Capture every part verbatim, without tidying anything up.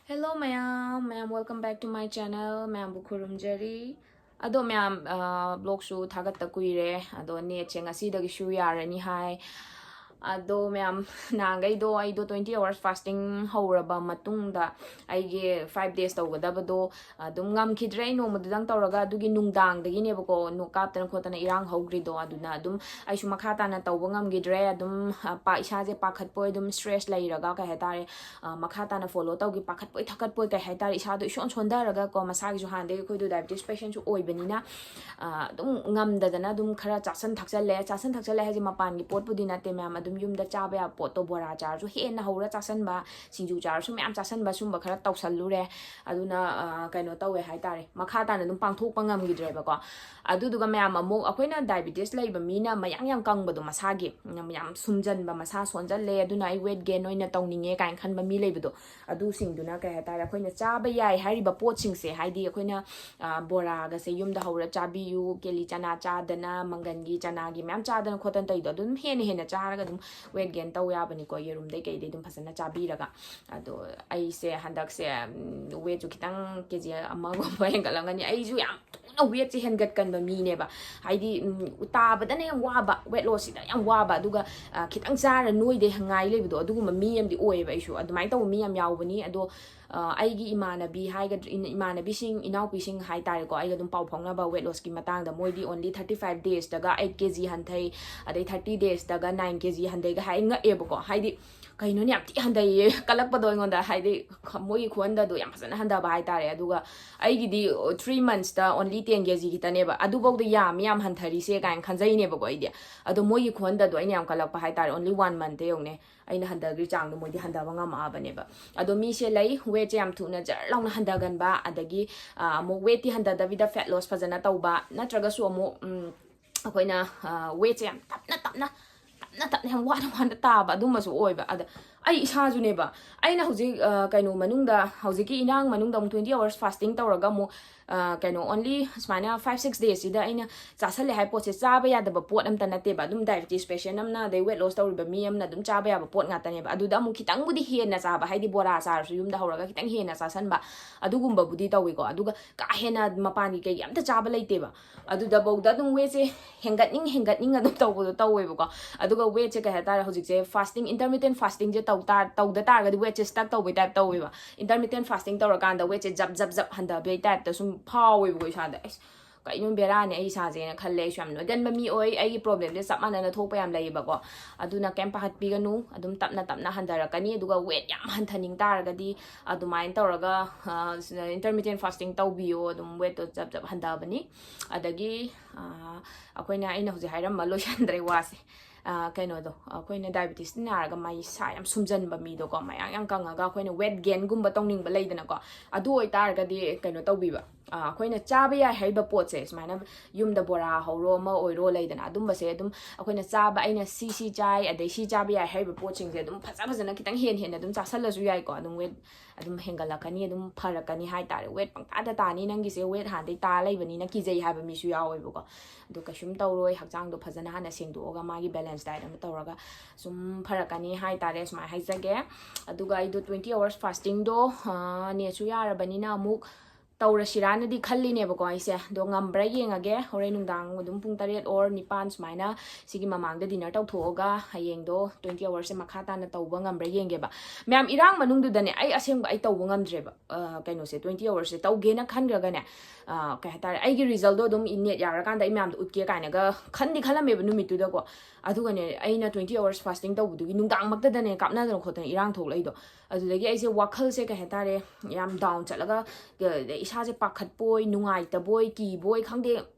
Hello ꯃꯌꯥꯝ, ꯃꯌꯥꯝ welcome back to my channel. ꯃꯌꯥꯝꯕꯨ ꯈꯨꯔꯨꯝꯖꯔꯤ꯫ ꯑꯗꯣ ꯃꯌꯥꯝ, ꯕ꯭ꯂꯣꯒꯁꯨ ꯊꯥꯒꯠꯇ ꯀꯨꯏꯔꯦ, ꯑꯗꯣ ꯅꯦꯠꯁꯦ ꯉꯁꯤꯗꯒꯤꯁꯨ ꯌꯥꯔꯅꯤ ꯍꯥꯏ꯫ ꯑꯗꯣ ꯃꯌꯥꯝ, ꯅꯍꯥꯟꯈꯩꯗꯣ ꯑꯩꯗꯣ twenty hours fasting ꯍꯧꯔꯕ ꯃꯇꯨꯡꯗ ꯑꯩꯒꯤ five days ꯇꯧꯒꯗꯕꯗꯣ ꯑꯗꯨꯝ ꯉꯝꯈꯤꯗ꯭ꯔꯦ꯫ ꯑꯩ ꯅꯣꯡꯃꯗꯨꯗꯪ ꯇꯧꯔꯒ ꯑꯗꯨꯒꯤ ꯅꯨꯡꯗꯥꯡꯗꯒꯤꯅꯦꯕꯀꯣ ꯅꯨ ꯀꯥꯞꯇꯅ ꯈꯣꯠꯇꯅ ꯏꯔꯥꯡ ꯍꯧꯈ꯭ꯔꯤꯗꯣ꯫ ꯑꯗꯨꯅ ꯑꯗꯨꯝ ꯑꯩꯁꯨ ꯃꯈꯥ ꯇꯥꯅ ꯇꯧꯕ ꯉꯝꯈꯤꯗ꯭ꯔꯦ꯫ ꯑꯗꯨꯝ ꯄꯥ ꯏꯁꯥꯁꯦ ꯄꯥꯈꯠꯄꯣꯏ ꯑꯗꯨꯝ stress ꯂꯩꯔꯒ ꯀꯩ ꯍꯥꯏꯇꯥꯔꯦ, ꯃꯈꯥ ꯇꯥꯅ follow ꯇꯧꯒꯦ ꯄꯥꯈꯠꯄꯣꯏ ꯊꯛꯀꯠꯄꯣꯏ ꯀꯩ ꯍꯥꯏꯇꯥꯔꯦ, ꯏꯁꯥꯗꯣ ꯏꯁꯣꯟ ꯁꯣꯟꯊꯔꯒ ꯀꯣ, ꯃꯁꯥꯒꯤꯁꯨ ꯍꯥꯟꯅꯗꯒꯤ ꯑꯩꯈꯣꯏꯗꯣ diabetes patientꯁꯨ ꯑꯣꯏꯕꯅꯤꯅ ꯑꯗꯨꯝ ꯉꯝꯗꯗꯅ ꯑꯗꯨꯝ ꯈꯔ ꯆꯥꯁꯟ ꯊꯛꯆꯜꯂꯦ꯫ ꯆꯥꯁꯟ ꯊꯛꯆꯜꯂꯦ ꯍꯥꯏꯁꯦ ꯃꯄꯥꯟꯒꯤ ꯄꯣꯠꯄꯨꯗꯤ ꯅꯠꯇꯦ ꯃꯌꯥꯝ, ꯑꯗꯨꯝ ꯌꯨꯝꯗ ꯆꯥꯕ ꯌꯥꯕ ꯄꯣꯠꯇꯣ, ꯕꯣꯔꯥ ꯆꯥꯔꯁꯨ ꯍꯦꯟꯅ ꯍꯧꯔ ꯆꯥꯁꯟꯕ, ꯁꯤꯡꯖꯨ ꯆꯥꯔꯁꯨ ꯃꯌꯥꯝ ꯆꯥꯁꯟꯕ, ꯁꯨꯝꯕ ꯈꯔ ꯇꯧꯁꯜꯂꯨꯔꯦ꯫ ꯑꯗꯨꯅ ꯀꯩꯅꯣ ꯇꯧꯋꯦ ꯍꯥꯏꯇꯥꯔꯦ, ꯃꯈꯥ ꯇꯥꯅ ꯑꯗꯨꯝ ꯄꯥꯡꯊꯣꯛꯄ ꯉꯝꯈꯤꯗ꯭ꯔꯦꯕꯀꯣ꯫ ꯑꯗꯨꯗꯨꯒ ꯃꯌꯥꯝ ꯑꯃꯨꯛ ꯑꯩꯈꯣꯏꯅ diabetes ꯂꯩꯕ ꯃꯤꯅ ꯃꯌꯥꯡ ꯌꯥꯝ ꯀꯪꯕꯗꯣ, ꯃꯁꯥꯒꯤ ꯌꯥꯝ ꯁꯨꯝꯖꯟꯕ, ꯃꯁꯥ ꯁꯣꯟꯖꯜꯂꯦ, ꯑꯗꯨꯅ ꯑꯩ weight gain ꯑꯣꯏꯅ ꯇꯧꯅꯤꯡꯉꯦ ꯀꯥꯏꯅ ꯈꯟꯕ ꯃꯤ ꯂꯩꯕꯗꯣ, ꯑꯗꯨꯁꯤꯡꯗꯨꯅ ꯀꯩ ꯍꯥꯏꯇꯥꯔꯦ, ꯑꯩꯈꯣꯏꯅ ꯆꯥꯕ ꯌꯥꯏ ꯍꯥꯏꯔꯤꯕ ꯄꯣꯠꯁꯤꯡꯁꯦ, ꯍꯥꯏꯗꯤ ꯑꯩꯈꯣꯏꯅ ꯕꯣꯔꯥꯒꯁꯦ ꯌꯨꯝꯗ ꯍꯧꯔ ꯆꯥꯕꯤꯌꯨ, ꯀꯦꯂꯤ ꯆꯅꯥ ꯆꯥꯗꯅ, ꯃꯪꯒꯟꯒꯤ ꯆꯅꯥꯒꯤ ꯃꯌꯥꯝ ꯆꯥꯗꯅ ꯈꯣꯠꯇꯅ ꯇꯧꯔꯤꯗꯣ, ꯑꯗꯨꯝ ꯍꯦꯟꯅ ꯍꯦꯟꯅ ꯆꯥꯔꯒ ꯑꯗꯨꯝ weight gain ꯇꯧ ꯌꯥꯕꯅꯤꯀꯣ, ꯌꯦꯔꯨꯝꯗꯩ ꯀꯩꯗꯩ ꯑꯗꯨꯝ ꯐꯖꯅ ꯆꯥꯕꯤꯔꯒ꯫ ꯑꯗꯣ ꯑꯩꯁꯦ ꯍꯟꯗꯛꯁꯦ weightꯁꯨ ꯈꯤꯇꯪ KG ꯑꯃꯒꯨꯝꯕ ꯍꯦꯟꯒꯠꯂꯝꯒꯅꯤ꯫ ꯑꯩꯁꯨ ꯌꯥꯝ ꯊꯨꯅ weightꯁꯦ ꯍꯦꯟꯒꯠꯀꯟꯕ ꯃꯤꯅꯦꯕ꯫ ꯍꯥꯏꯗꯤ ꯇꯥꯕꯗꯅ ꯌꯥꯝ ꯋꯥꯕ, weight lossꯁꯤꯗ ꯌꯥꯝ ꯋꯥꯕ, ꯑꯗꯨꯒ ꯈꯤꯇꯪ ꯆꯥꯔ ꯅꯣꯏꯗꯦ ꯉꯥꯏ ꯂꯩꯕꯗꯣ, ꯑꯗꯨꯒꯨꯝꯕ ꯃꯤ ꯑꯃꯗꯤ ꯑꯣꯏꯌꯦꯕ ꯑꯩꯁꯨ꯫ ꯑꯗꯨꯃꯥꯏꯅ ꯇꯧꯕ ꯃꯤ ꯌꯥꯝ ꯌꯥꯎꯕꯅꯤ꯫ ꯑꯗꯣ ꯑꯩꯒꯤ ꯏꯃꯥꯟꯅꯕꯤ ꯍꯥꯏꯒꯗ꯭ꯔꯥ, ꯏꯃꯥꯟꯅꯕꯤꯁꯤꯡ, ꯏꯅꯥꯎꯄꯤꯁꯤꯡ ꯍꯥꯏꯇꯥꯔꯦꯀꯣ, ꯑꯩꯒ ꯑꯗꯨꯝ ꯄꯥꯎ ꯐꯥꯎꯅꯕ weight lossꯀꯤ ꯃꯇꯥꯡꯗ, ꯃꯣꯏꯗꯤ only thirty five daysꯇꯒ eight KG ꯍꯟꯊꯩ, ꯑꯗꯩ thirty daysꯇꯒ nine KG ꯍꯟꯊꯩꯒ ꯍꯥꯏ꯫ ꯉꯛꯑꯦꯕꯀꯣ, ꯍꯥꯏꯗꯤ ꯀꯩꯅꯣꯅꯦ, ꯌꯥꯝ ꯊꯤ ꯍꯟꯊꯩꯌꯦ꯫ ꯀꯜꯂꯛꯄꯗꯣ ꯑꯩꯉꯣꯟꯗ, ꯍꯥꯏꯗꯤ ꯃꯣꯏꯒꯤ ꯈꯨꯍꯟꯊꯗꯣ ꯌꯥꯝ ꯐꯖꯅ ꯍꯟꯊꯕ ꯍꯥꯏꯇꯥꯔꯦ꯫ ꯑꯗꯨꯒ ꯑꯩꯒꯤꯗꯤ three monthsꯇ only ten KG ꯈꯤꯇꯅꯦꯕ, ꯑꯗꯨꯐꯥꯎꯗ ꯌꯥꯝꯃꯤ, ꯌꯥꯝ ꯍꯟꯊꯔꯤꯁꯦ ꯀꯥꯏꯅ ꯈꯟꯖꯩꯅꯦꯕꯀꯣ ꯑꯩꯗꯤ꯫ ꯑꯗꯣ ꯃꯣꯏꯒꯤ ꯈꯨꯍꯟꯊꯗꯣ ꯑꯩꯅ ꯌꯥꯝ ꯀꯜꯂꯛꯄ ꯍꯥꯏꯇꯥꯔꯦ, only one monthꯇ ꯌꯦꯡꯉꯨꯅꯦ꯫ ꯑꯩꯅ ꯍꯟꯊꯈ꯭ꯔꯤ ꯆꯥꯡꯗꯣ ꯃꯣꯏꯗꯤ ꯍꯟꯊꯕ ꯉꯝꯃꯛꯑꯕꯅꯦꯕ꯫ ꯑꯗꯣ ꯃꯤꯁꯦ ꯂꯩ, weightꯁꯦ ꯌꯥꯝ ꯊꯨꯅ ꯖꯔ ꯂꯥꯎꯅ ꯍꯟꯊꯒꯟꯕ, ꯑꯗꯒꯤ ꯑꯃꯨꯛ weightꯇꯤ ꯍꯟꯊꯗꯕꯤꯗ fat loss ꯐꯖꯅ ꯇꯧꯕ, ꯅꯠꯇ꯭ꯔꯒꯁꯨ ꯑꯃꯨꯛ ꯑꯩꯈꯣꯏꯅ weightꯁꯦ ꯌꯥꯝ ꯇꯞꯅ ꯇꯞꯅ ꯇꯞꯅ ꯇꯞꯅ ꯌꯥꯝ ꯋꯥꯅ ꯋꯥꯅ ꯇꯥꯕ ꯑꯗꯨꯝꯕꯁꯨ ꯑꯣꯏꯕ꯫ ꯑꯗ ꯑꯩ ꯏꯁꯥꯁꯨꯅꯦꯕ, ꯑꯩꯅ ꯍꯧꯖꯤꯛ ꯑ, ꯀꯩꯅꯣ ꯃꯅꯨꯡꯗ, ꯍꯧꯖꯤꯛꯀꯤ ꯏꯔꯥꯡ ꯃꯅꯨꯡꯗ ꯑꯃꯨꯛ twenty hours fasting ꯇꯧꯔꯒ ꯑꯃꯨꯛ ꯑ, ꯀꯩꯅꯣ only ꯁꯨꯃꯥꯏꯅ five six days ꯁꯤꯗ ꯑꯩꯅ ꯆꯥꯁꯜꯂꯦ ꯍꯥꯏ ꯄꯣꯠꯁꯦ ꯆꯥꯕ ꯌꯥꯗꯕ ꯄꯣꯠ ꯑꯝꯇ ꯅꯠꯇꯦꯕ꯫ ꯑꯗꯨꯝ diabetes patient ꯑꯃꯅ, ꯑꯗꯩ weight loss ꯇꯧꯔꯤꯕ ꯃꯤ ꯑꯃꯅ ꯑꯗꯨꯝ ꯆꯥꯕ ꯌꯥꯕ ꯄꯣꯠ ꯉꯥꯛꯇꯅꯦꯕ꯫ ꯑꯗꯨꯗ ꯑꯃꯨꯛ ꯈꯤꯇꯪꯕꯨꯗꯤ ꯍꯦꯟꯅ ꯆꯥꯕ, ꯍꯥꯏꯗꯤ ꯕꯣꯔꯥ ꯆꯥꯔꯁꯨ ꯌꯨꯝꯗ ꯍꯧꯔꯒ ꯈꯤꯇꯪ ꯍꯦꯟꯅ ꯆꯥꯁꯟꯕ, ꯑꯗꯨꯒꯨꯝꯕꯕꯨꯗꯤ ꯇꯧꯋꯤꯀꯣ꯫ ꯑꯗꯨꯒ ꯀꯥ ꯍꯦꯟꯅ ꯃꯄꯥꯟꯒꯤ ꯀꯩꯒꯤ ꯑꯝꯇ ꯆꯥꯕ ꯂꯩꯇꯦꯕ꯫ ꯑꯗꯨꯗꯐꯧꯗ ꯑꯗꯨꯝ weightꯁꯦ ꯍꯦꯟꯒꯠꯅꯤꯡ ꯍꯦꯟꯒꯠꯅꯤꯡ ꯑꯗꯨꯝ ꯇꯧꯕꯗꯣ ꯇꯧꯋꯦꯕꯀꯣ꯫ ꯑꯗꯨꯒ weightꯁꯦ ꯀꯩ ꯍꯥꯏꯇꯥꯔꯦ, ꯍꯧꯖꯤꯛꯁꯦ fasting, intermittent fastingꯁꯦ ꯇꯧ ꯇꯥꯔ-, ꯇꯧꯗ ꯇꯥꯔꯒꯗꯤ weightꯁꯦ stuck ꯇꯧꯕꯩ type ꯇꯧꯋꯦꯕ꯫ Intermittent fasting ꯇꯧꯔꯀꯥꯟꯗ weightꯁꯦ ꯖꯞ ꯖꯞ ꯖꯞ ꯍꯟꯊꯕꯩ typeꯇ ꯁꯨꯝ ꯐꯥꯎꯋꯦꯕꯀꯣ ꯏꯁꯥꯗ꯫ ꯑꯩꯁ, ꯀꯩꯅꯣ ꯕꯦꯔꯥꯅꯦ ꯑꯩ ꯏꯁꯥꯁꯦꯅ ꯈꯜꯂꯦ꯫ ꯑꯩꯁꯨ ꯌꯥꯝ ꯅꯣꯏꯒꯟꯕ ꯃꯤ ꯑꯣꯏ꯫ ꯑꯩꯒꯤ problemꯁꯦ ꯆꯞ ꯃꯥꯟꯅꯅ ꯊꯣꯛꯄ ꯌꯥꯝ ꯂꯩꯌꯦꯕꯀꯣ꯫ ꯑꯗꯨꯅ ꯀꯩꯝ ꯄꯥꯈꯠꯄꯤꯒꯅꯨ, ꯑꯗꯨꯝ ꯇꯞꯅ ꯇꯞꯅ ꯍꯟꯊꯔꯛꯀꯅꯤ꯫ ꯑꯗꯨꯒ weight ꯌꯥꯝ ꯍꯟꯊꯅꯤꯡ ꯇꯥꯔꯒꯗꯤ ꯑꯗꯨꯃꯥꯏꯅ ꯇꯧꯔꯒ, ꯑ, intermittent fasting ꯇꯧꯕꯤꯌꯣ, ꯑꯗꯨꯝ weightꯇꯣ ꯖꯞ ꯖꯞ ꯍꯟꯊꯕꯅꯤ꯫ ꯑꯗꯒꯤ, ꯑ, ꯑꯩꯈꯣꯏꯅ, ꯑꯩꯅ ꯍꯧꯖꯤꯛ ꯍꯥꯏꯔꯝꯕ ꯂꯣꯏꯁꯟꯗ꯭ꯔꯦ ꯋꯥꯁꯦ꯫ ꯑ, ꯀꯩꯅꯣꯗꯣ, ꯑꯩꯈꯣꯏꯅ diabetes ꯅꯥꯔꯒ ꯃꯩꯁꯥ ꯌꯥꯝ ꯁꯨꯝꯖꯟꯕ ꯃꯤꯗꯣꯀꯣ, ꯃꯌꯥꯡ ꯌꯥꯝ ꯀꯪꯉꯒ ꯑꯩꯈꯣꯏꯅ weight gainꯒꯨꯝꯕ ꯇꯧꯅꯤꯡꯕ ꯂꯩꯗꯅꯀꯣ, ꯑꯗꯨ ꯑꯣꯏꯇꯥꯔꯒꯗꯤ ꯀꯩꯅꯣ ꯇꯧꯕꯤꯕ, ꯑ, ꯑꯩꯈꯣꯏꯅ ꯆꯥꯕ ꯌꯥꯏ ꯍꯥꯏꯔꯤꯕ ꯄꯣꯠꯁꯦ, ꯁꯨꯃꯥꯏꯅ ꯌꯨꯝꯗ ꯕꯣꯔꯥ ꯍꯧꯔꯣ ꯑꯃ ꯑꯣꯏꯔꯣ ꯂꯩꯗꯅ, ꯑꯗꯨꯝꯕꯁꯦ ꯑꯗꯨꯝ ꯑꯩꯈꯣꯏꯅ ꯆꯥꯕ, ꯑꯩꯅ ꯁꯤ ꯁꯤ ꯆꯥꯏ, ꯑꯗꯩ ꯁꯤ ꯆꯥꯕ ꯌꯥꯏ ꯍꯥꯏꯔꯤꯕ ꯄꯣꯠꯁꯤꯡꯁꯦ ꯑꯗꯨꯝ ꯐꯖ ꯐꯖꯅ ꯈꯤꯇꯪ ꯍꯦꯟ ꯍꯦꯟꯅ ꯑꯗꯨꯝ ꯆꯥꯁꯜꯂꯁꯨ ꯌꯥꯏꯀꯣ꯫ ꯑꯗꯨꯝ weight ꯑꯗꯨꯝ ꯍꯦꯟꯒꯠꯂꯛꯀꯅꯤ, ꯑꯗꯨꯝ ꯐꯔꯛꯀꯅꯤ ꯍꯥꯏꯇꯥꯔꯦ꯫ Weight ꯄꯪꯇꯥꯗ ꯇꯥꯅꯤ ꯅꯪꯒꯤꯁꯦ, weight ꯍꯥꯟꯅꯗꯩ ꯇꯥ ꯂꯩꯕꯅꯤꯅ ꯀꯤꯖꯩ ꯍꯥꯏꯕ ꯃꯤꯁꯨ ꯌꯥꯎꯋꯦꯕꯀꯣ꯫ ꯑꯗꯣ ꯀꯩꯁꯨꯝ ꯇꯧꯔꯣꯏ, ꯍꯛꯆꯥꯡꯗꯣ ꯐꯖꯅ ꯍꯥꯟꯅ ꯁꯦꯡꯗꯣꯛꯑꯒ ꯃꯥꯒꯤ balance diet ꯑꯃ ꯇꯧꯔꯒ ꯁꯨꯝ ꯐꯔꯛꯀꯅꯤ ꯍꯥꯏꯇꯥꯔꯦ꯫ ꯁꯨꯃꯥꯏꯅ ꯍꯥꯏꯖꯒꯦ꯫ ꯑꯗꯨꯒ ꯑꯩꯗꯣ twenty hours fastingꯗꯣ, ꯑ, netꯁꯨ ꯌꯥꯔꯕꯅꯤꯅ ꯑꯃꯨꯛ ꯇꯧꯔꯁꯤꯔꯥꯅꯗꯤ ꯈꯜꯂꯤꯅꯦꯕꯀꯣ ꯑꯩꯁꯦ꯫ ꯑꯗꯣ ꯉꯝꯕ꯭ꯔꯥ ꯌꯦꯡꯉꯒꯦ꯫ ꯍꯣꯔꯦꯟ ꯅꯨꯡꯗꯥꯡ ꯑꯗꯨꯝ ꯄꯨꯡ ꯇꯔꯦꯠ or ꯅꯤꯄꯥꯟ ꯁꯨꯃꯥꯏꯅ ꯁꯤꯒꯤ ꯃꯃꯥꯡꯗ dinner ꯇꯧꯊꯣꯛꯑꯒ ꯍꯌꯦꯡꯗꯣ twenty hoursꯁꯦ ꯃꯈꯥ ꯇꯥꯅ ꯇꯧꯕ ꯉꯝꯕ꯭ꯔꯥ ꯌꯦꯡꯒꯦꯕ꯫ ꯃꯌꯥꯝ, ꯏꯔꯥꯡ ꯃꯅꯨꯡꯗꯨꯗꯅꯦ ꯑꯩ ꯑꯁꯦꯡꯕ ꯑꯩ ꯇꯧꯕ ꯉꯝꯗ꯭ꯔꯦꯕ꯫ ꯑ, ꯀꯩꯅꯣꯁꯦ, twenty hoursꯁꯦ ꯇꯧꯒꯦꯅ ꯈꯟꯈ꯭ꯔꯒꯅꯦ, ꯑ, ꯀꯩ ꯍꯥꯏꯇꯥꯔꯦ, ꯑꯩꯒꯤ resultꯗꯣ ꯑꯗꯨꯝ net ꯌꯥꯔꯀꯥꯟꯗ ꯑꯩ ꯃꯌꯥꯝꯗ ꯎꯠꯀꯦ ꯀꯥꯏꯅꯒ ꯈꯟꯗꯤ ꯈꯜꯂꯝꯃꯦꯕ ꯅꯨꯃꯤꯠꯇꯨꯗꯀꯣ꯫ ꯑꯗꯨꯒꯅꯦ, ꯑꯩꯅ twenty hours fasting ꯇꯧꯕꯗꯨꯒꯤ ꯅꯨꯡꯗꯥꯡꯃꯛꯇꯗꯅꯦ ꯀꯥꯞꯅꯗꯅ ꯈꯣꯠꯇꯅ ꯏꯔꯥꯡ ꯊꯣꯛꯂꯛꯏꯗꯣ꯫ ꯑꯗꯨꯗꯒꯤ ꯑꯩꯁꯦ ꯋꯥꯈꯜꯁꯦ, ꯀꯩ ꯍꯥꯏꯇꯥꯔꯦ, ꯌꯥꯝ down ꯆꯠꯂꯒ, ꯑ, ꯏꯁꯥꯁꯦ ꯄꯥꯈꯠꯄꯣꯏ, ꯅꯨꯡꯉꯥꯏꯇꯕꯣꯏ, ꯀꯤꯕꯣꯏ, ꯈꯪꯗꯦ,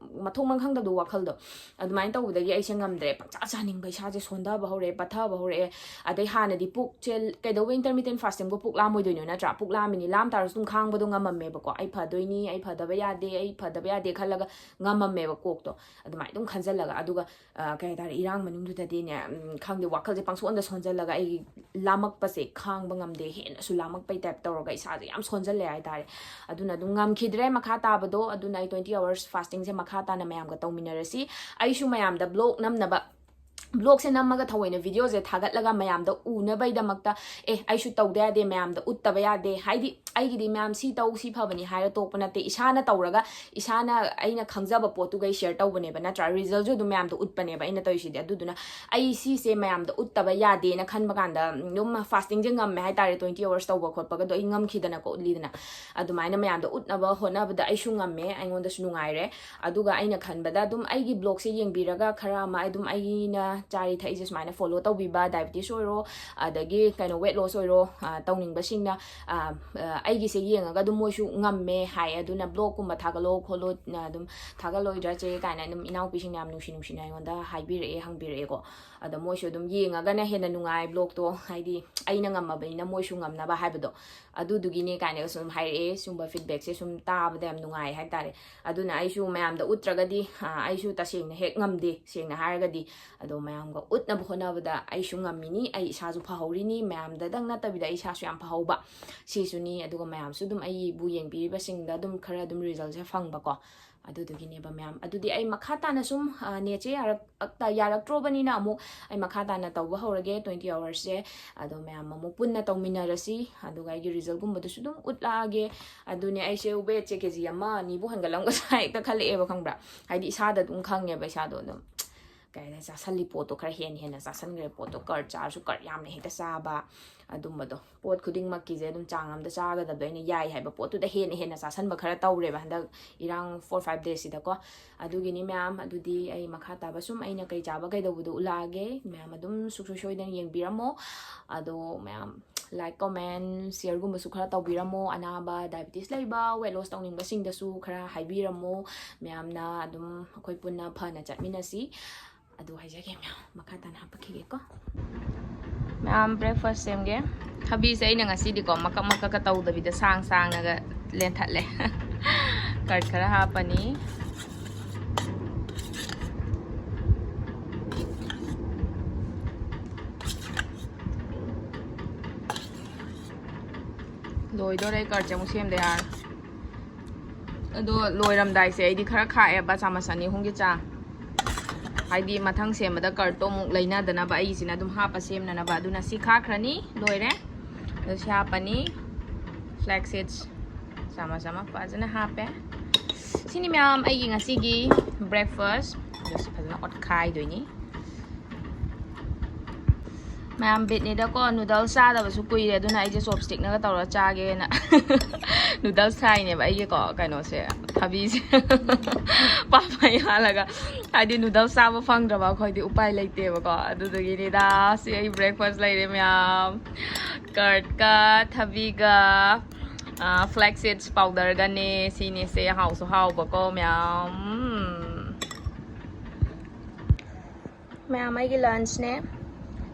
ꯃꯊꯣꯡ ꯃꯔꯝ ꯈꯪꯗꯕꯗꯣ ꯋꯥꯈꯜꯗꯣ꯫ ꯑꯗꯨꯃꯥꯏꯅ ꯇꯧꯕꯗꯒꯤ ꯑꯩꯁꯦ ꯉꯝꯗ꯭ꯔꯦ, ꯄꯪꯆꯥ ꯆꯥꯅꯤꯡꯕ, ꯏꯁꯥꯁꯦ ꯁꯣꯟꯊꯕ ꯍꯧꯔꯛꯑꯦ, ꯄꯠꯊꯕ ꯍꯧꯔꯛꯑꯦ꯫ ꯑꯗꯩ ꯍꯥꯟꯅꯗꯤ ꯄꯨꯛꯁꯦ ꯀꯩꯗꯧꯕ intermittent fastingꯕꯨ ꯄꯨꯛ ꯂꯥꯝꯃꯣꯏꯗꯣꯏꯅꯣ, ꯅꯠꯇ꯭ꯔꯥ? ꯄꯨꯛ ꯂꯥꯝꯃꯤꯅꯤ, ꯂꯥꯝ ꯇꯥꯔꯁꯨ ꯑꯗꯨꯝ ꯈꯥꯡꯕꯗꯣ ꯉꯝꯃꯝꯃꯦꯕꯀꯣ꯫ "ꯑꯩ ꯐꯗꯣꯏꯅꯤ, ꯑꯩ ꯐꯗꯕ ꯌꯥꯗꯦ, ꯑꯩ ꯐꯗꯕ ꯌꯥꯗꯦ" ꯈꯜꯂꯒ ꯉꯝꯃꯝꯃꯦꯕ ꯀꯣꯛꯇꯣ꯫ ꯑꯗꯨꯃꯥꯏꯅ ꯑꯗꯨꯝ ꯈꯟꯖꯜꯂꯒ, ꯑꯗꯨꯒ, ꯑ, ꯀꯩ ꯍꯥꯏꯇꯥꯔꯦ, ꯏꯔꯥꯡ ꯃꯅꯨꯡꯗꯨꯗꯗꯤꯅꯦ, ꯎꯝ, ꯈꯪꯗꯦ, ꯋꯥꯈꯜꯁꯦ ꯄꯪꯁꯣꯟꯗ ꯁꯣꯟꯖꯜꯂꯒ ꯑꯩ ꯂꯥꯝꯃꯛꯄꯁꯦ ꯈꯥꯡꯕ ꯉꯝꯗꯦ, ꯍꯦꯟꯅꯁꯨ ꯂꯥꯝꯃꯛꯄꯩ type ꯇꯧꯔꯒ ꯏꯁꯥꯁꯦ ꯌꯥꯝ ꯁꯣꯟꯖꯜꯂꯦ ꯍꯥꯏꯇꯥꯔꯦ꯫ ꯑꯗꯨꯅ ꯑꯗꯨꯝ ꯉꯝꯈꯤꯗ꯭ꯔꯦ ꯃꯈꯥ ꯇꯥꯕꯗꯣ꯫ ꯑꯗꯨꯅ ꯑꯩ twenty hours fastingꯁꯦ ꯃꯈꯥ ꯇꯥꯅ ꯃꯌꯥꯝꯒ ꯇꯧꯃꯤꯟꯅꯔꯁꯤ꯫ ꯑꯩꯁꯨ ꯃꯌꯥꯝꯗ vlog ꯅꯝꯅꯕ, vlogꯁꯦ ꯅꯝꯃꯒ ꯊꯑꯣꯏꯅ videoꯁꯦ ꯊꯥꯒꯠꯂꯒ ꯃꯌꯥꯝꯗ ꯎꯅꯕꯩꯗꯃꯛꯇ, "ꯑꯦ, ꯑꯩꯁꯨ ꯇꯧꯗ ꯌꯥꯗꯦ, ꯃꯌꯥꯝꯗ ꯎꯠꯇꯕ ꯌꯥꯗꯦ", ꯍꯥꯏꯗꯤ ꯑꯩꯒꯤꯗꯤ ꯃꯌꯥꯝ ꯁꯤ ꯇꯧ, ꯁꯤ ꯐꯕꯅꯤ ꯍꯥꯏꯔ ꯇꯣꯛꯄ ꯅꯠꯇꯦ, ꯏꯁꯥꯅ ꯇꯧꯔꯒ ꯏꯁꯥꯅ ꯑꯩꯅ ꯈꯪꯖꯕ ꯄꯣꯠꯇꯨꯒꯩ share ꯇꯧꯕꯅꯦꯕ, ꯅꯠꯇ꯭ꯔꯥ? Resultꯁꯨ ꯑꯗꯨꯝ ꯃꯌꯥꯝꯗ ꯎꯠꯄꯅꯦꯕ ꯑꯩꯅ ꯇꯧꯔꯤꯁꯤꯗꯤ꯫ ꯑꯗꯨꯗꯨꯅ ꯑꯩ ꯁꯤꯁꯦ ꯃꯌꯥꯝꯗ ꯎꯠꯇꯕ ꯌꯥꯗꯦꯅ ꯈꯟꯕ ꯀꯥꯟꯗ ꯑꯗꯨꯝ fastingꯁꯦ ꯉꯝꯃꯦ ꯍꯥꯏꯇꯥꯔꯦ, twenty hours ꯇꯧꯕ ꯈꯣꯠꯄꯒꯗꯣ ꯑꯩ ꯉꯝꯈꯤꯗꯅꯀꯣ, ꯎꯠꯂꯤꯗꯅ꯫ ꯑꯗꯨꯃꯥꯏꯅ ꯃꯌꯥꯝꯗ ꯎꯠꯅꯕ ꯍꯣꯠꯅꯕꯗ ꯑꯩꯁꯨ ꯉꯝꯃꯦ, ꯑꯩꯉꯣꯟꯗꯁꯨ ꯅꯨꯡꯉꯥꯏꯔꯦ꯫ ꯑꯗꯨꯒ ꯑꯩꯅ ꯈꯟꯕꯗ ꯑꯗꯨꯝ ꯑꯩꯒꯤ vlogꯁꯦ ꯌꯦꯡꯕꯤꯔꯒ ꯈꯔ ꯑꯃ ꯑꯗꯨꯝ ꯑꯩꯅ ꯆꯥꯔꯤ ꯊꯛꯏꯁꯦ ꯁꯨꯃꯥꯏꯅ follow ꯇꯧꯕꯤꯕ, diabetes ꯑꯣꯏꯔꯣ, ꯑꯗꯒꯤ ꯀꯩꯅꯣ weight loss ꯑꯣꯏꯔꯣ, ꯑ, ꯇꯧꯅꯤꯡꯕꯁꯤꯡꯅ, ꯑ, ꯑ, ꯑꯩꯒꯤꯁꯦ ꯌꯦꯡꯉꯒ ꯑꯗꯨꯝ ꯃꯣꯏꯁꯨ ꯉꯝꯃꯦ ꯍꯥꯏ꯫ ꯑꯗꯨꯅ vlogꯀꯨꯝꯕ ꯊꯥꯒꯠꯂꯣ ꯈꯣꯠꯂꯣ, ꯑ, ꯑꯗꯨꯝ ꯊꯥꯒꯠꯂꯣꯏꯗ꯭ꯔꯥ ꯆꯦ ꯀꯥꯏꯅ ꯑꯗꯨꯝ ꯏꯅꯥꯎꯄꯤꯁꯤꯡꯅ ꯌꯥꯝ ꯅꯨꯡꯁꯤ ꯅꯨꯡꯁꯤꯅ ꯑꯩꯉꯣꯟꯗ ꯍꯥꯏꯕꯤꯔꯛꯑꯦ, ꯍꯪꯕꯤꯔꯛꯑꯦꯀꯣ꯫ ꯑꯗꯣ ꯃꯣꯏꯁꯨ ꯑꯗꯨꯝ ꯌꯦꯡꯉꯒꯅ ꯍꯦꯟꯅ ꯅꯨꯡꯉꯥꯏ vlogꯇꯣ, ꯍꯥꯏꯗꯤ ꯑꯩꯅ ꯉꯝꯃꯕꯅꯤꯅ ꯃꯣꯏꯁꯨ ꯉꯝꯅꯕ ꯍꯥꯏꯕꯗꯣ, ꯑꯗꯨꯗꯨꯒꯤꯅꯦ ꯀꯥꯏꯅꯒ ꯁꯨꯝ ꯍꯥꯏꯔꯛꯑꯦ꯫ ꯁꯨꯝꯕ feedbackꯁꯦ ꯁꯨꯝ ꯇꯥꯕꯗ ꯌꯥꯝ ꯅꯨꯡꯉꯥꯏ ꯍꯥꯏꯇꯥꯔꯦ꯫ ꯑꯗꯨꯅ ꯑꯩꯁꯨ ꯃꯌꯥꯝꯗ ꯎꯠꯇ꯭ꯔꯒꯗꯤ, ꯑ, ꯑꯩꯁꯨ ꯇꯁꯦꯡꯅ ꯍꯦꯛ ꯉꯝꯗꯦ, ꯁꯦꯡꯅ ꯍꯥꯏꯔꯒꯗꯤ꯫ ꯑꯗꯣ ꯃꯌꯥꯝꯒ ꯎꯠꯅꯕ ꯍꯣꯠꯅꯕꯗ ꯑꯩꯁꯨ ꯉꯝꯃꯤꯅꯤ, ꯑꯩ ꯏꯁꯥꯁꯨ ꯐꯍꯧꯔꯤꯅꯤ, ꯃꯌꯥꯝꯗꯗꯪ ꯅꯠꯇꯕꯤꯗ ꯑꯩ ꯏꯁꯥꯁꯨ ꯌꯥꯝ ꯐꯍꯧꯕ, ꯁꯤꯁꯨꯅꯤ꯫ ꯑꯗꯨꯒ ꯃꯌꯥꯝꯁꯨ ꯑꯗꯨꯝ ꯑꯩꯕꯨ ꯌꯦꯡꯕꯤꯔꯤꯕꯁꯤꯡꯗ ꯑꯗꯨꯝ ꯈꯔ ꯑꯗꯨꯝ resultꯁꯦ ꯐꯪꯕꯀꯣ꯫ ꯑꯗꯨꯗꯨꯒꯤꯅꯦꯕ ꯃꯌꯥꯝ꯫ ꯑꯗꯨꯗꯤ ꯑꯩ ꯃꯈꯥ ꯇꯥꯅ ꯁꯨꯝ, ꯑ, ꯅꯦꯠꯁꯦ ꯌꯥꯔꯛ-, ꯌꯥꯔꯛꯇ꯭ꯔꯣꯕꯅꯤꯅ ꯑꯃꯨꯛ ꯑꯩ ꯃꯈꯥ ꯇꯥꯅ ꯇꯧꯕ ꯍꯧꯔꯒꯦ twenty hoursꯁꯦ꯫ ꯑꯗꯣ ꯃꯌꯥꯝ ꯑꯃꯨꯛ ꯄꯨꯟꯅ ꯇꯧꯃꯤꯟꯅꯔꯁꯤ, ꯑꯗꯨꯒ ꯑꯩꯒꯤ resultꯒꯨꯝꯕꯗꯨꯁꯨ ꯑꯗꯨꯝ ꯎꯠꯂꯛꯑꯒꯦ꯫ ꯑꯗꯨꯅꯦ ꯑꯩꯁꯦ weightꯁꯦ KG ꯑꯃ ꯑꯅꯤꯕꯨ ꯍꯦꯟꯒꯠꯂꯝꯒꯗ꯭ꯔꯥ ꯍꯦꯛꯇ ꯈꯜꯂꯛꯑꯦꯕ, ꯈꯪꯕ꯭ꯔꯥ? ꯍꯥꯏꯗꯤ ꯏꯁꯥꯗ ꯑꯗꯨꯝ ꯈꯪꯉꯦꯕ, ꯏꯁꯥꯗꯣ ꯑꯗꯨꯝ ꯀꯩ ꯍꯥꯏꯅꯤ, ꯆꯥꯁꯜꯂꯤ ꯄꯣꯠꯇꯣ ꯈꯔ ꯍꯦꯟꯅ ꯍꯦꯟꯅ ꯆꯥꯁꯟꯈ꯭ꯔꯦ, ꯄꯣꯠꯇꯣ ꯀꯔꯠ ꯆꯥꯔꯁꯨ ꯀꯔꯠ ꯌꯥꯝꯅ ꯍꯦꯛꯇ ꯆꯥꯕ, ꯑꯗꯨꯝꯕꯗꯣ꯫ ꯄꯣꯠ ꯈꯨꯗꯤꯡꯃꯛꯀꯤꯁꯦ ꯑꯗꯨꯝ ꯆꯥꯡ ꯑꯃꯗ ꯆꯥꯒꯗꯕꯗꯣ, ꯑꯩꯅ ꯌꯥꯏ ꯍꯥꯏꯕ ꯄꯣꯠꯇꯨꯗ ꯍꯦꯟꯅ ꯍꯦꯟꯅ ꯆꯥꯁꯟꯕ ꯈꯔ ꯇꯧꯔꯦꯕ ꯍꯟꯗꯛ ꯏꯔꯥꯡ four five daysꯁꯤꯗꯀꯣ꯫ ꯑꯗꯨꯒꯤꯅꯤ ꯃꯌꯥꯝ꯫ ꯑꯗꯨꯗꯤ ꯑꯩ ꯃꯈꯥ ꯇꯥꯕ ꯁꯨꯝ ꯑꯩꯅ ꯀꯩ ꯆꯥꯕ ꯀꯩꯗꯧꯕꯗꯣ ꯎꯠꯂꯛꯑꯒꯦ꯫ ꯃꯌꯥꯝ ꯑꯗꯨꯝ ꯁꯨꯡꯁꯣꯏ ꯁꯣꯏꯗꯅ ꯌꯦꯡꯕꯤꯔꯝꯃꯣ꯫ ꯑꯗꯣ ꯃꯌꯥꯝ Like, comment, shareꯒꯨꯝꯕꯁꯨ ꯈꯔ ꯇꯧꯕꯤꯔꯝꯃꯣ꯫ ꯑꯅꯥꯕ, diabetes ꯂꯩꯕ, weight loss ꯇꯧꯅꯤꯡꯕꯁꯤꯡꯗꯁꯨ ꯈꯔ ꯍꯥꯏꯕꯤꯔꯝꯃꯣ꯫ ꯃꯌꯥꯝꯅ ꯑꯗꯨꯝ ꯑꯩꯈꯣꯏ ꯄꯨꯟꯅ ꯐꯅ ꯆꯠꯃꯤꯟꯅꯁꯤ꯫ ꯑꯗꯨ ꯍꯥꯏꯖꯒꯦ ꯃꯌꯥꯝ, ꯃꯈꯥ ꯇꯥꯅ ꯍꯥꯄꯛꯈꯤꯒꯦꯀꯣ꯫ ꯃꯌꯥꯝ, breakfast ꯁꯦꯝꯒꯦ꯫ ꯊꯕꯤꯁꯦ ꯑꯩꯅ ꯉꯁꯤꯗꯤꯀꯣ ꯃꯀꯛ ꯃꯀꯛꯀ ꯇꯧꯗꯕꯤꯗ ꯁꯥꯡ ꯁꯥꯡꯅꯒ ꯂꯦꯟꯊꯠꯂꯦ꯫ Curd ꯈꯔ ꯍꯥꯞꯄꯅꯤ꯫ ꯂꯣꯏꯗꯣꯔꯦ꯫ Curdꯁꯦ ꯑꯃꯨꯛ ꯁꯦꯝꯗ ꯌꯥꯔꯣꯏ꯫ ꯑꯗꯣ ꯂꯣꯏꯔꯝꯗꯥꯏꯁꯦ ꯑꯩꯗꯤ ꯈꯔ ꯈꯥꯛꯑꯦꯕ, ꯆꯥꯃꯁ ꯑꯅꯤ ꯑꯍꯨꯝꯒꯤ ꯆꯥꯡ꯫ ꯍꯥꯏꯗꯤ ꯃꯊꯪ ꯁꯦꯝꯕꯗ curdꯇꯣ ꯑꯃꯨꯛ ꯂꯩꯅꯗꯅꯕ, ꯑꯩꯒꯤꯁꯤꯅ ꯑꯗꯨꯝ ꯍꯥꯞꯄ ꯁꯦꯝꯅꯅꯕ꯫ ꯑꯗꯨꯅ ꯁꯤ ꯈꯥꯛꯈ꯭ꯔꯅꯤ꯫ ꯂꯣꯏꯔꯦ꯫ ꯑꯗꯣ ꯁꯤ ꯍꯥꯞꯄꯅꯤ꯫ Flax seeds ꯆꯥꯃꯁ ꯑꯃ ꯐꯖꯅ ꯍꯥꯞꯄꯦ꯫ ꯁꯤꯅꯤ ꯃꯌꯥꯝ ꯑꯩꯒꯤ ꯉꯁꯤꯒꯤ breakfast꯫ ꯑꯗꯣ ꯁꯤ ꯐꯖꯅ ꯑꯣꯠꯈꯥꯏꯗꯣꯏꯅꯤ꯫ ꯃꯌꯥꯝ, ꯕꯤꯠꯅꯤꯗꯀꯣ, noodles ꯆꯥꯗꯕꯁꯨ ꯀꯨꯏꯔꯦ, ꯑꯗꯨꯅ ꯑꯩꯁꯦ chopstickꯅꯒ ꯇꯧꯔ ꯆꯥꯒꯦꯅ꯫ Noodles ꯊꯥꯏꯅꯦꯕ ꯑꯩꯒꯤꯀꯣ, ꯀꯩꯅꯣꯁꯦ, ꯊꯕꯤꯁꯦ꯫ ꯄꯥꯛ ꯃꯩ ꯍꯥꯜꯂꯒ, ꯍꯥꯏꯗꯤ noodles ꯆꯥꯕ ꯐꯪꯗ꯭ꯔꯕ ꯑꯩꯈꯣꯏꯗꯤ ꯎꯄꯥꯏ ꯂꯩꯇꯦꯕꯀꯣ꯫ ꯑꯗꯨꯗꯨꯒꯤꯅꯤꯗ꯫ ꯁꯤ ꯑꯩ breakfast ꯂꯩꯔꯦ ꯃꯌꯥꯝ꯫ Curdꯀ ꯊꯕꯤꯒ, ꯑ, flax seeds powderꯒꯅꯦ꯫ ꯁꯤꯅꯤꯁꯦ ꯍꯥꯎꯁꯨ ꯍꯥꯎꯕꯀꯣ ꯃꯌꯥꯝ꯫ ꯎꯝ꯫ ꯃꯌꯥꯝ, ꯑꯩꯒꯤ lunchꯅꯦ꯫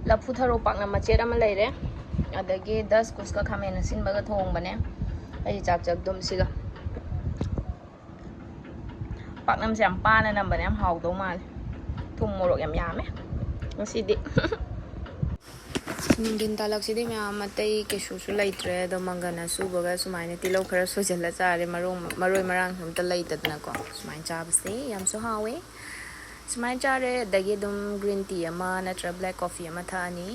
ꯂꯐꯨ ꯊꯔꯣ ꯄꯥꯛꯅꯝ ꯃꯆꯦꯠ ꯑꯃ ꯂꯩꯔꯦ, ꯑꯗꯒꯤ ꯗꯁꯀꯨꯁꯀ ꯈꯥꯃꯦꯟ ꯑꯁꯤꯟꯕꯒ ꯊꯣꯡꯕꯅꯦ꯫ ꯑꯩ ꯆꯥꯛ ꯆꯥꯛꯇꯨꯝꯁꯤꯒ꯫ ꯄꯥꯛꯅꯝꯁꯦ ꯌꯥꯝ ꯄꯥꯅ ꯅꯝꯕꯅꯦ, ꯌꯥꯝ ꯍꯥꯎꯗꯧ ꯃꯥꯜꯂꯦ꯫ ꯊꯨꯝ ꯃꯣꯔꯣꯛ ꯌꯥꯝ ꯌꯥꯝꯃꯦ ꯉꯁꯤꯗꯤ꯫ ꯅꯨꯡꯊꯤꯟ ꯇꯥꯂꯛꯁꯤꯗꯤ ꯃꯌꯥꯝ ꯑꯇꯩ ꯀꯩꯁꯨꯁꯨ ꯂꯩꯇ꯭ꯔꯦ꯫ ꯑꯗꯣ ꯃꯪꯒꯟ ꯑꯁꯨꯕꯒ ꯁꯨꯃꯥꯏꯅ ꯇꯤꯜꯍꯧ ꯈꯔ ꯁꯣꯏꯖꯜꯂ ꯆꯥꯔꯦ꯫ ꯃꯔꯣꯡ-, ꯃꯔꯣꯏ ꯃꯔꯥꯡꯁꯨ ꯑꯝꯇ ꯂꯩꯇꯗꯅꯀꯣ꯫ ꯁꯨꯃꯥꯏꯅ ꯆꯥꯕꯁꯦ ꯌꯥꯝꯁꯨ ꯍꯥꯎꯋꯦ꯫ ꯁꯨꯃꯥꯏꯅ ꯆꯥꯔꯦ꯫ ꯑꯗꯒꯤ ꯑꯗꯨꯝ green tea ꯑꯃ ꯅꯠꯇ꯭ꯔ black coffee ꯑꯃ ꯊꯛꯑꯅꯤ꯫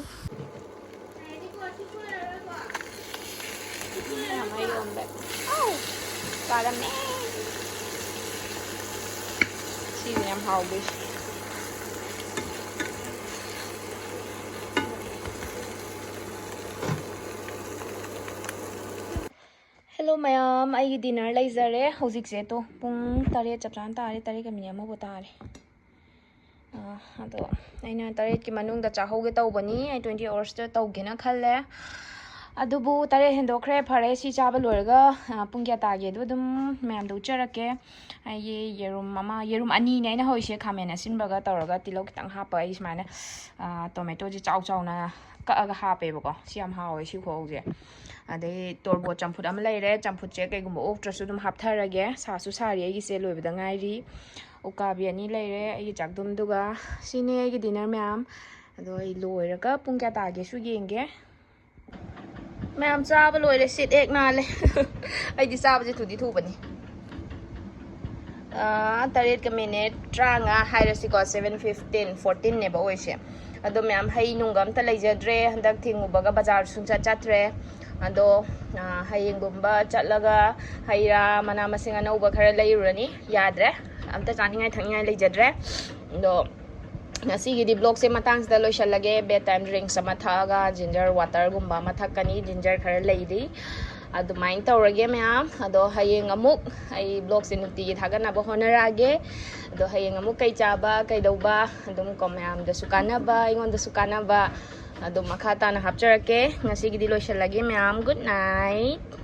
ꯃꯌꯥꯝ ꯑꯩ ꯌꯣꯟꯕ꯫ ꯑꯥꯎ! ꯆꯥꯔꯝꯃꯦ꯫ ꯁꯤꯅꯦ ꯌꯥꯝ ꯍꯥꯎꯗꯣꯏꯁꯦ꯫ Hello ꯃꯌꯥꯝ, ꯑꯩꯒꯤ dinner ꯂꯩꯖꯔꯦ꯫ ꯍꯧꯖꯤꯛꯁꯦ ꯇꯣ ꯄꯨꯡ ꯇꯔꯦꯠ ꯆꯞ ꯆꯥꯅ ꯇꯥꯔꯦ, ꯇꯔꯦꯠꯀ minute ꯑꯃꯕꯨ ꯇꯥꯔꯦ꯫ ꯑꯥ, ꯑꯗꯣ ꯑꯩꯅ ꯇꯔꯦꯠꯀꯤ ꯃꯅꯨꯡꯗ ꯆꯥꯍꯧꯒꯦ ꯇꯧꯕꯅꯤ, ꯑꯩ twenty hoursꯇ ꯇꯧꯒꯦꯅ ꯈꯜꯂꯦ꯫ ꯑꯗꯨꯕꯨ ꯇꯔꯦꯠ ꯍꯦꯟꯗꯣꯛꯈ꯭ꯔꯦ꯫ ꯐꯔꯦ, ꯁꯤ ꯆꯥꯕ ꯂꯣꯏꯔꯒ, ꯑ, ꯄꯨꯡ ꯀꯌꯥ ꯇꯥꯒꯦꯗꯣ ꯑꯗꯨꯝ ꯃꯌꯥꯝꯗ ꯎꯠꯆꯔꯛꯀꯦ꯫ ꯑꯩꯒꯤ ꯌꯦꯔꯨꯝ ꯑꯃ, ꯌꯦꯔꯨꯝ ꯑꯅꯤꯅꯦ ꯑꯩꯅ ꯍꯧꯔꯤꯁꯦ, ꯈꯥꯃꯦꯟ ꯑꯁꯤꯟꯕꯒ ꯇꯧꯔꯒ ꯇꯤꯜꯍꯧ ꯈꯤꯇꯪ ꯍꯥꯞꯄꯒ ꯑꯩ ꯁꯨꯃꯥꯏꯅ, ꯑ, ꯇꯣꯃꯦꯇꯣꯁꯦ ꯆꯥꯎ ꯆꯥꯎꯅ ꯀꯛꯑꯒ ꯍꯥꯞꯄꯦꯕꯀꯣ꯫ ꯁꯤ ꯌꯥꯝ ꯍꯥꯎꯋꯦ ꯁꯤ ꯈꯨꯍꯧꯁꯦ꯫ ꯑꯗꯩ ꯇꯣꯔꯕꯣꯠ ꯆꯝꯐꯨꯠ ꯑꯃ ꯂꯩꯔꯦ꯫ ꯆꯝꯐꯨꯠꯁꯦ ꯀꯩꯒꯨꯝꯕ ꯑꯣꯛꯇ꯭ꯔꯁꯨ ꯑꯗꯨꯝ ꯍꯥꯞꯊꯔꯒꯦ꯫ ꯁꯥꯁꯨ ꯁꯥꯔꯤ ꯑꯩꯒꯤꯁꯦ, ꯂꯣꯏꯕꯗ ꯉꯥꯏꯔꯤ꯫ ꯎꯀꯥꯕꯤ ꯑꯅꯤ ꯂꯩꯔꯦ ꯑꯩꯒꯤ ꯆꯥꯛꯗꯨꯝꯗꯨꯒ꯫ ꯁꯤꯅꯦ ꯑꯩꯒꯤ ꯗꯤꯅꯔ ꯃꯌꯥꯝ꯫ ꯑꯗꯣ ꯑꯩ ꯂꯣꯏꯔꯒ ꯄꯨꯡ ꯀꯌꯥ ꯇꯥꯒꯦꯁꯨ ꯌꯦꯡꯒꯦ꯫ ꯃꯌꯥꯝ ꯆꯥꯕ ꯂꯣꯏꯔꯦ, ꯁꯤꯠ ꯍꯦꯛ ꯅꯥꯜꯂꯦ꯫ ꯑꯩꯗꯤ ꯆꯥꯕꯁꯦ ꯊꯨꯗꯤ ꯊꯨꯕꯅꯤ꯫ ꯑꯥ, ꯇꯔꯦꯠꯀ ꯃꯤꯅꯤꯠ ꯇꯔꯥꯃꯉꯥ ꯍꯥꯏꯔꯁꯤꯀꯣ, ꯁꯚꯦꯟ ꯐꯤꯐꯇꯤꯟ, ꯐꯣꯔꯇꯤꯟꯅꯦꯕ ꯑꯣꯏꯁꯦ꯫ ꯑꯗꯣ ꯃꯌꯥꯝ ꯍꯩ ꯅꯨꯡꯒ ꯑꯝꯇ ꯂꯩꯖꯗ꯭ꯔꯦ, ꯍꯟꯗꯛ ꯊꯤꯡꯉꯨꯕꯒ ꯕꯖꯥꯔ ꯁꯨꯡꯆꯠ ꯆꯠꯇ꯭ꯔꯦ꯫ ꯑꯗꯣ, ꯑꯥ, ꯍꯌꯦꯡꯒꯨꯝꯕ ꯆꯠꯂꯒ ꯍꯩ ꯔꯥ, ꯃꯅꯥ ꯃꯁꯤꯡ ꯑꯅꯧꯕ ꯈꯔ ꯂꯩꯔꯨꯔꯅꯤ꯫ ꯌꯥꯗ꯭ꯔꯦ, ꯑꯝꯇ ꯆꯥꯅꯤꯡꯉꯥꯏ ꯊꯛꯅꯤꯡꯉꯥꯏ ꯂꯩꯖꯗ꯭ꯔꯦ꯫ ꯑꯗꯣ ꯉꯁꯤꯒꯤꯗꯤ ꯕ꯭ꯂꯣꯒꯁꯦ ꯃꯇꯥꯡꯁꯤꯗ ꯂꯣꯏꯁꯤꯜꯂꯒꯦ꯫ ꯕꯦꯠ ꯇꯥꯏꯝ ꯗ꯭ꯔꯤꯡꯛꯁ ꯑꯃ ꯊꯛꯑꯒ, ꯖꯤꯟꯖꯔ ꯋꯥꯇꯔꯒꯨꯝꯕ ꯑꯃ ꯊꯛꯀꯅꯤ, ꯖꯤꯟꯖꯔ ꯈꯔ ꯂꯩꯔꯤ꯫ ꯑꯗꯨꯃꯥꯏꯅ ꯇꯧꯔꯒꯦ ꯃꯌꯥꯝ꯫ ꯑꯗꯣ ꯍꯌꯦꯡ ꯑꯃꯨꯛ ꯑꯩ ꯕ꯭ꯂꯣꯒꯁꯦ ꯅꯨꯡꯇꯤꯒꯤ ꯊꯥꯒꯠꯅꯕ ꯍꯣꯠꯅꯔꯛꯑꯒꯦ꯫ ꯑꯗꯣ ꯍꯌꯦꯡ ꯑꯃꯨꯛ ꯀꯩ ꯆꯥꯕ, ꯀꯩꯗꯧꯕ, ꯑꯗꯨꯝ ꯀꯣ ꯃꯌꯥꯝꯗꯁꯨ ꯀꯥꯟꯅꯕ, ꯑꯩꯉꯣꯟꯗꯁꯨ ꯀꯥꯟꯅꯕ, ꯑꯗꯨꯝ ꯃꯈꯥ ꯇꯥꯅ ꯍꯥꯞꯆꯔꯛꯀꯦ꯫ ꯉꯁꯤꯒꯤꯗꯤ ꯂꯣꯏꯁꯤꯜꯂꯒꯦ ꯃꯌꯥꯝ꯫ Good night꯫